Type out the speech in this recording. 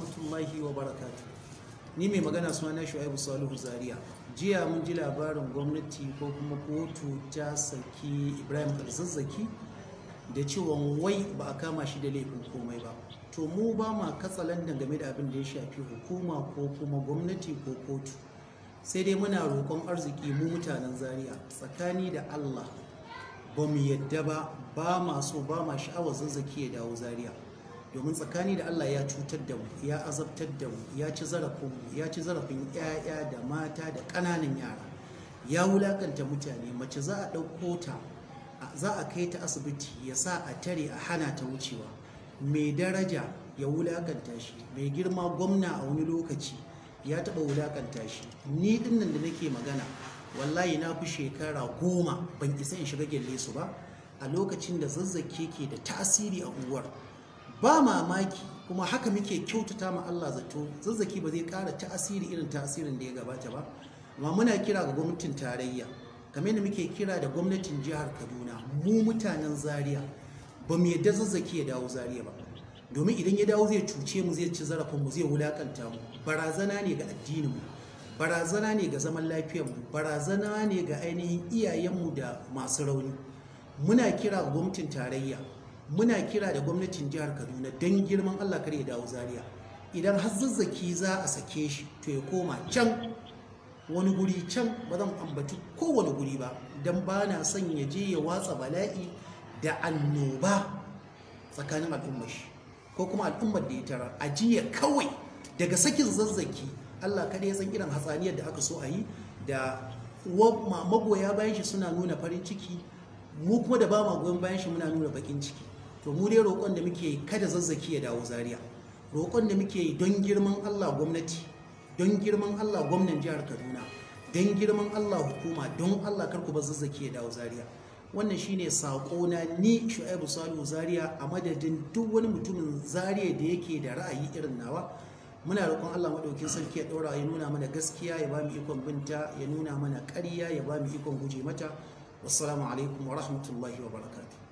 Rahmatullahi wa barakatuh. Ni mai magana suna Shu'aibu Salihu Zaria. Jiya mun ji labarin gwamnati ko kuma kotu ta saki Ibrahim Elzazzaki da cewa wai ba a kama shi da laifin komai ba. To mu ba ma katsalandan game da abin da ya shafi hukuma ko kuma gwamnati ko kotu. Sai dai muna roƙon arziki mu mutanen Zaria tsakani da Allah ba mu yadda ba, ba ma so, ba ma sha'awar Zazzaki ya dawo Zaria. Domin tsakani da Allah ya cutar da mu, ya azabtar da mu, ya ci zarafinmu, ya ci zarafin 'ya'ya da mata da ƙananan yara, ya wulakanta mutane. Mace za a ɗauko ta, za a kai ta asibiti, ya sa a tare a hana ta wucewa. Mai daraja ya wulakanta shi, mai girma gwamna a wani lokaci ya taɓa wulakanta shi. Ni dinnan da nake magana, wallahi na fi shekara 10 ban isa in shiga gelle su ba a lokacin da Zazzaki ke da tasiri a unguwar. Ba mamaki kuma haka muke kyautata ma Allah zato Zazzaki ba zai ƙara tasiri irin tasirin da ya gabata ba. Amma muna kira ga gwamnatin tarayya, kamar yadda muke kira da gwamnatin jihar Kaduna, mu mutanen Zaria ba mu yadda Zazzaki ya dawo Zaria ba. Domin idan ya dawo zai cuce mu, zai ci zarafin mu, zai wulakanta mu. Barazana ne ga addinin mu, barazana ne ga zaman lafiyar mu, barazana ne ga ainihin iyayenmu da masu rauni. Muna kira ga gwamnatin tarayya, muna kira da gwamnatin jihar Kaduna, don girman Allah kar ya dawo Zaria. Idan har Zazzaki za a sake shi, to ya koma can wani guri can, ba zan ambaci kowane guri ba, don ba na son ya je ya watsa bala'i da annoba tsakanin al'ummar shi ko kuma al'ummar da ya tarar. A jiya kawai daga sakin Zazzaki, Allah kaɗai ya san irin hatsaniyar da aka so a yi, da magoya bayan shi suna nuna farin ciki, mu kuma da ba ma goyon bayan shi muna nuna bakin ciki. To mu dai roƙon da muke yi, kada Zazzaki ya dawo Zaria. Roƙon da muke yi, don girman Allah gwamnati, don girman Allah gwamnan jihar Kaduna, don girman Allah hukuma, don Allah kar ku bar Zazzaki ya dawo Zaria. Wannan shine saƙo na ni Shu'aibu Salihu Zaria a madadin duk wani mutumin Zaria da yake da ra'ayi irin nawa. Muna roƙon Allah maɗaukin sarki ya ɗora, ya nuna mana gaskiya ya ba mu ikon binta, ya nuna mana ƙarya ya ba mu ikon guje mata. Wassalamu alaikum wa rahmatullahi wa barakatuh.